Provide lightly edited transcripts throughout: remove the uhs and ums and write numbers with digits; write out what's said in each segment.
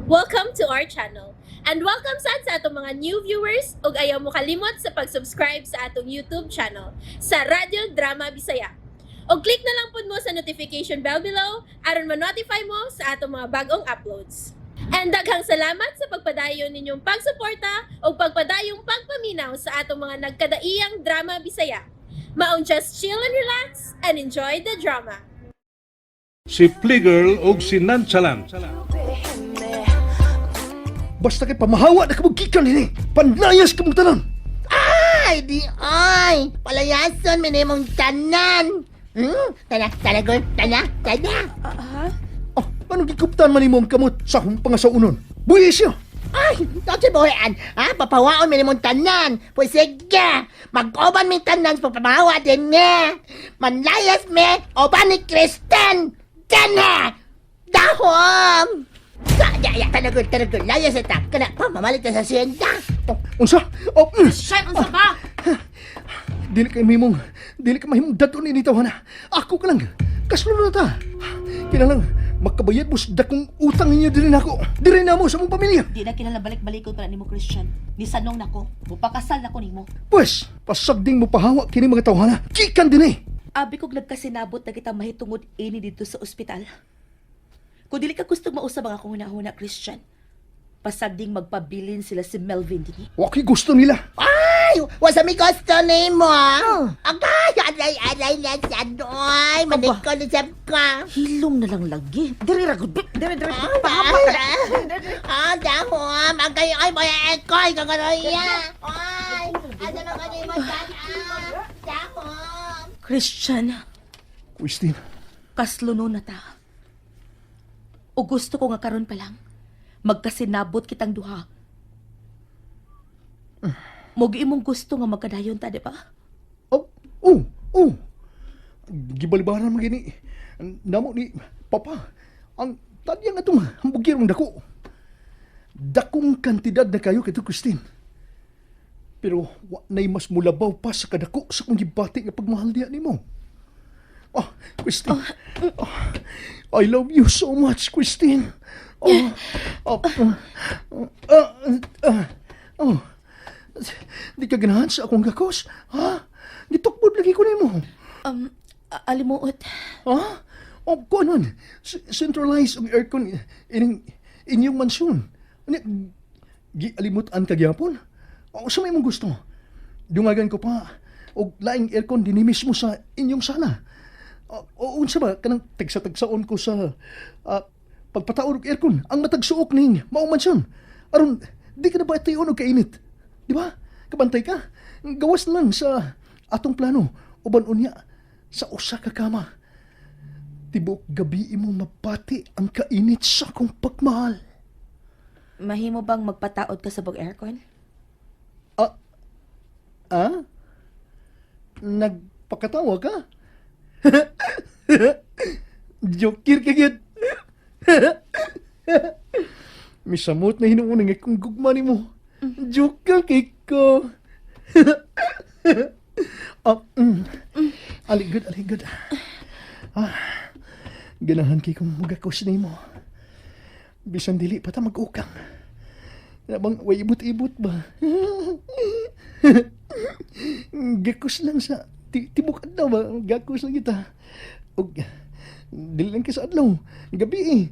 Welcome to our channel. And welcome sad sa atong mga new viewers ug ayaw mo kalimot sa pag-subscribe sa atong YouTube channel sa Radyo Drama Bisaya. Og click na lang pud mo sa notification bell below aron ma-notify mo sa atong mga bagong uploads. And daghang salamat sa pagpadayon ninyong pagsuporta ug pagpadayong pagpaminaw sa atong mga nagkadaiyang drama Bisaya. Maong just chill and relax and enjoy the drama. Si Pligirl ug si Nonchalant. Basta kay pamahawa na kamong gikan nini. Panlayas kamong tanan. Ay, di ay! Palayason, minimong tanan! Tana, tana, girl, tana, tana! Oh, anong gikuptan man nimo ang kamot sa akong pangasaunon? Buhis siya. Ay, dati boyan, ha? Papawaon minimong tanan! Pwes sige, mag-oban mi tanan sa pagpamahawa din nga! Manlayas me, oban ni Kristen! Tana! Dahom! Ya, ya, tana, girl, tana, girl, layas ita. Kana, pa, mamalit na sa siyenta. Oh, unsa? Oh. Shan, unsa ba? Dili kay mahimong dadon ini tawhana. Ako ka lang. Kaslo na ta. Kinahanglan makabayad mo sa dakong utang ninyo diri nako. Diri na mo sa mong pamilya. Di na kinahanglan balik-balikon para nimo, Christian. Nisanong nako, mupakasal nako nimo. Pwes, pasagding mo pahawa kini mga tawhana. Gikan din eh. Abi kog nagkasinabot na kita mahitungod ini dito sa ospital. Kung dili ka gusto mausab ang akong hunahuna, Christian, pasagding magpabilin sila si Melvin dinhi. Wa ko'y gusto nila. Ay, wasa mi gusto nimo. Agay, aray, aray na siya doy. Manikol na siya ka. Hilom na lang lagi. Diri ra gud. Diri diri. Ah, dahom. Agay, ay, may ekoy, kagaroya. Ay, asa man ka nimo dyan, ah. Dahom. Christian, Christine, kasluno na ta. O gusto ko nga karon pa lang, magkasinabot kitang duha. Mogi imong gusto nga magkadayon ta, di ba? Oh. Gibalibaran man gini. Namo ni Papa. Ang tadyang atong hambugirong dako. Dakong kantidad na kayo kito, Christine. Pero wa na'y mas mulabaw pa sa kadako sa kong gibati nga pagmahal diya nimo. Oh, Christine. Oh, I love you so much, Christine. Oh. Di ka ganahan sa akong gakos? Ha? Gitukbod lagi ko nimo. Alimuot. Ha? O, kuan man. Centralized ang aircon ining inyong mansyon. Ano, gialimutan ka gyapon? O, sa may mong gusto. Dungagan ko pa og laing aircon dinhi mismo sa inyong sala. O unsa ba kanang tagsa-tagsaon ko sa pagpataod og aircon ang matag suok ning maong mansyon. Aron di ka na ba tayon og kainit? Di ba? Kabantay ka. Gawas na lang sa atong plano uban unya sa usa ka kama. Tibok gabi imong mabati ang kainit sa akong pagmahal. Mahimo bang magpataod ka sa bag aircon? Ah? Ah? Nagpakatawa ka? Jokir ka gyud. Misamot na hinuon nga kung gugma nimo. Joker kay ko. Ah. Aligod, aligod. Ah, ganahan kay kong magakos nimo. Bisan dili pa ta mag-ukang. Na bang way ibot-ibot ba? Gakos lang sa tibok adlaw ba? Gakos lang kita. Og dili lang kay sa adlaw. Gabi eh.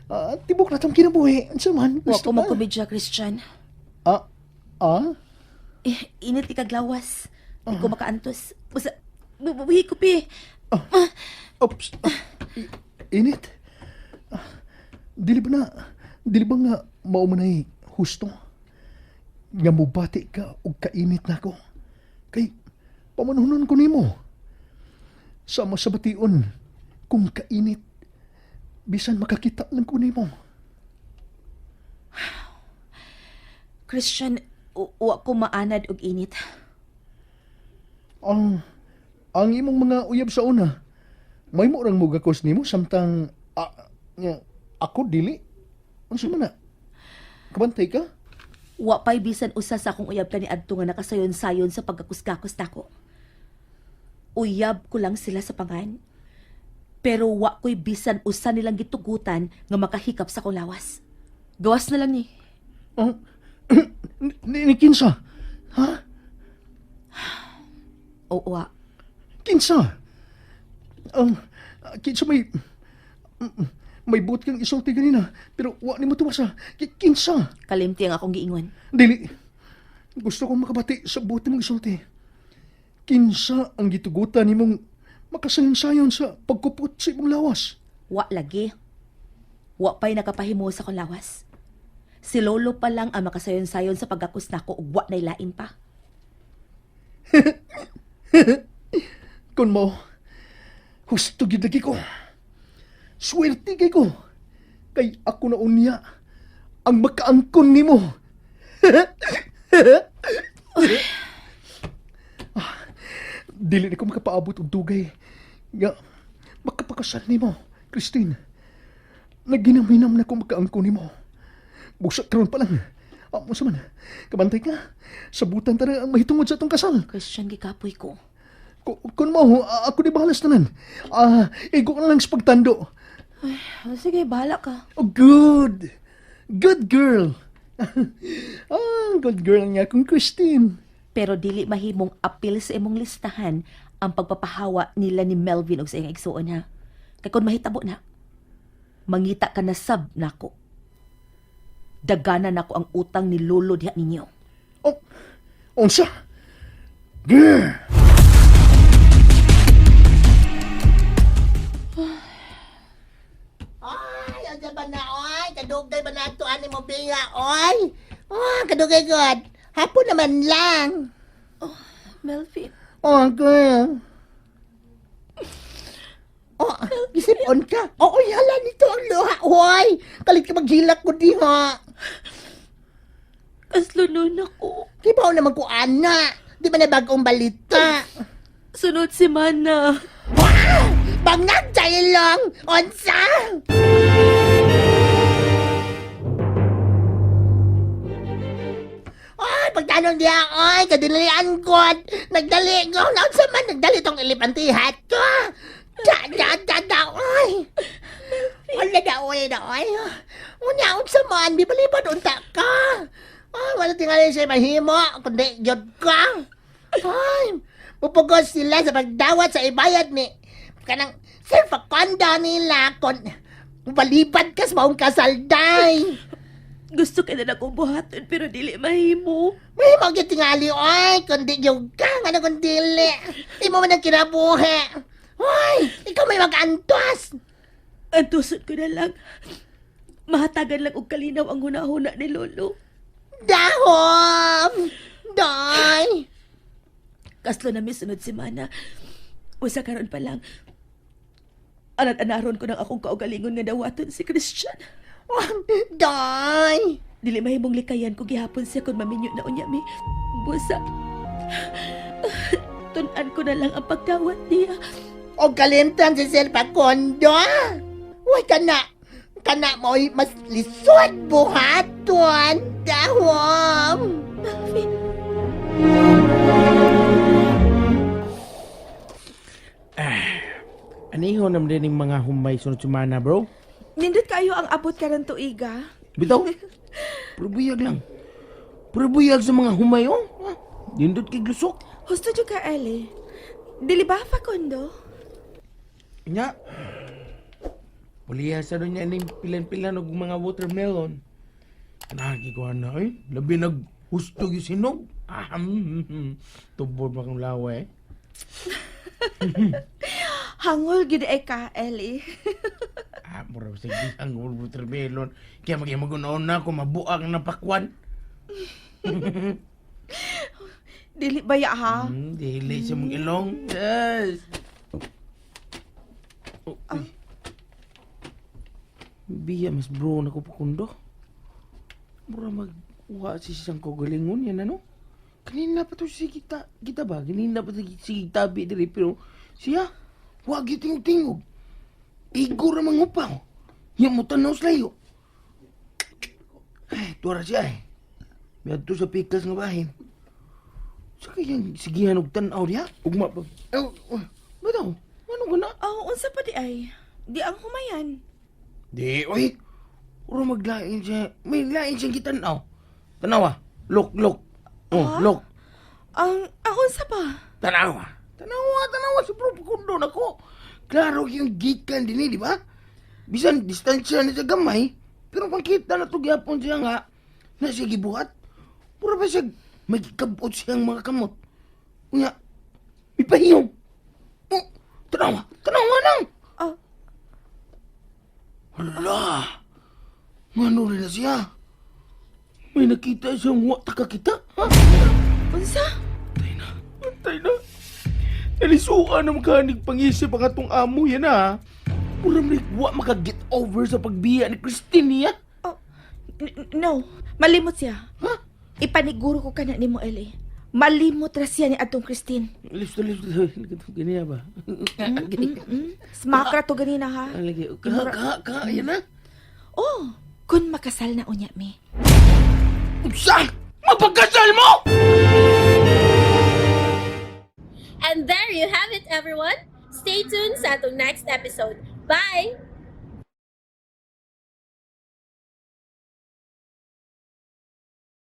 Ah, tibok na tong kinabuhi. Unsa man? Wa Gusto ko ba? magkomedya, Christian. Ah, ah? Eh, init ikaglawas. Di ko makaantos. Basta, bubuhi ko pi. Oops. Ah, init. Ah, dili ba na, dili ba nga mao man ay husto? Nga mubati ka og kainit nako. Kay pamanhunon ko nimo. Sama sa bation kung kainit bisan makakita lang ko nimo. Christian, wa ko maanad og init. Ang imong mga uyab sa una, may mo rang mugakos nimo samtang nga, ako dili. Unsa man na? Kabantay ka? Wa pa'y bisan usa sa akong uyab kaniadto nga nakasayon-sayon sa pagkakus-gakos nako. Uyab ko lang sila sa pangan. Pero wa ko'y bisan usa nilang gitugutan nga makahikap sa akong lawas. Gawas na lang ni. Oh, ni kinsa? Ha? Oo, ah. Kinsa? Kinsa may may buot kang isulti ganina, pero wa nimo tuwasa. Kinsa? Kalimti ang akong giingon. Dili. Gusto kong makabati sa buot nimong isulti. Kinsa ang gitugutan nimong makasayon-sayon sa pagkupot sa imong lawas? Wa lagi. Wa pa'y nakapahimo sa akong lawas. Si Lolo pa lang ang makasayon-sayon sa paggakus nako ug wa na'y lain pa. Kun mo, husto gid lagi ko. Swerte kay ko. Kay ako na unya ang makaangkon nimo. Ah, dili ni ko makapaabot og dugay nga makapakasal nimo, Christine. Naginam-hinam na ko makaangkon nimo. Busa karon pa lang. Amo sa man, kabantay ka. Sabutan ta na ang mahitungod sa atong kasal. Christian, gikapoy ko. Kun mo, ako di bahalas tanan. Ah, igo ka na lang sa pagtando. Ah, sige, bahala ka. Oh, good. Good girl. Good girl nga akong Christine. Pero dili mahimong apil sa imong listahan ang pagpapahawa nila ni Melvin og sa iyang igsuon ha. Kay kon mahitabo na, mangita ka na sab nako. Dagana nako ang utang ni Lolo diha ninyo. Oh, unsa? Girl. Ay, unsa ba na, oy? Kadugay ba na ito, ani mo biya, oy? Oh, kadugay god. Hapon naman lang. Melvin. Oh, girl. Oh, isip-on ka. Oo, hala nito ang luha, oy. Kalit ka maghilak ko diha. Kaslunon ako. Di ba naman ko, ana? Di ba na bagong balita? Sunod si Mana. Wow! Bangag sa ilong! Unsa? Ay, pagtanong niya, ay, kadilian ko. Nagdali ko. Naunsa man, nagdali tong elepantihat ko. Da, da, da, da, ay. Wala da, oy, da, oy. Unya, unsa man, bibalibad unta ka. Ay, wala tingali siya mahimo, kundi yun ka. Ay, pupugos sila sa pagdawat sa ibayad ni kanang Sir Faconda nila kon balibad ka sa maong kasalday. Gusto ka na akong buhaton pero dili mahimo. May mga tingali, oy, kundi yung ka, ano kung dili. Imo man ang kinabuhi. Oy, ikaw may mag-antos. Antuson ko na lang. Mahatagan lang og kalinaw ang hunahuna ni Lolo. Dahom! Day! Kaslo na misunod si Mana. Usa karon pa lang. Anat-anaron ko ng akong kaugalingon nga dawaton si Christian. Day! Dili mahimong likayan ko gihapon siya kung maminyo na unya mi. Busa. Tun-an ko na lang ang pagdawat niya. O kalimtan si Sir Facondo. Uy, kana. Kana mo'y mas lisod buhaton. Dahom! Melvin. Aniho naman din yung mga humay sunod sumana, bro. Nindot kayo ang abot karon tuiga. Bitaw. Pero buyag lang. Pero buyag sa mga humay, oh. Ah, Nindot kay glusok. Husto jud ka, Eli. Dili ba Facundo? Nya. Puliha sa doon niya ning pilan-pilan og mga watermelon. Nakikikuha na, eh. Labi nag husto yung sinog. Ah, tubod ba kang lawa, eh. Hangol gid ay ka, Eli. Ah, mura sa ang watermelon. Kaya mag-imagunoon na ako, mabuang na pakwan. Dili ba ya ha? Dili sa mong ilong. Yes. Oh, uy. Biya, mas bro na ko pakundo. Mura magwa si siyang kagalingon yan, ano? Kanina pa to si kita, kita ba? Kanina pa to si tabi diri pero siya, wa giting-tingog. Igo ra mangupaw. Yan mo tanaw sa layo. Ay, tuwara siya eh. Miadto sa pikas nga bahin. Sa kayang sigihan og tan-aw diha? Ugma pa. Eh, oh, bitaw. Ano ka na? Oh, unsa pa di ay? Di ang humayan. Di, oy. Uro maglain siya. May lain siyang gitanaw. Tanawa. Look, look. Oh, look. Ang unsa pa? Tanawa. Tanawa, tanawa si Bro Facundo nako. Klaro yung gikan din eh, di ba? Bisan distansya na siya gamay, pero pangkita na to gyapon siya nga na siya gibuhat. Pura pa siya magkabot siyang mga kamot. Unya, may pahiyong. Oh, tanawa, tanawa nang. Oh. Hala, ngano rin na siya? May nakita siyang wa ta kakita, ha? Unsa? Patay na. Patay na. Nalisuan na makanig pangisip ang atong amo yan ah. Mura man wa maka-get over sa pagbiya ni Christine niya. Oh, no, malimot siya. Ha? Ipaniguro ko kana nimo, Eli. Malimot ra siya ni atong Christine. Listo, listo. Ganyan ba? Smack ra to ganina ha. Lagi. Ka, ka, ka. Yan na. Oh, kun makasal na unya mi. Unsa? Mapagkasal mo! And there you have it, everyone. Stay tuned sa atong next episode. Bye!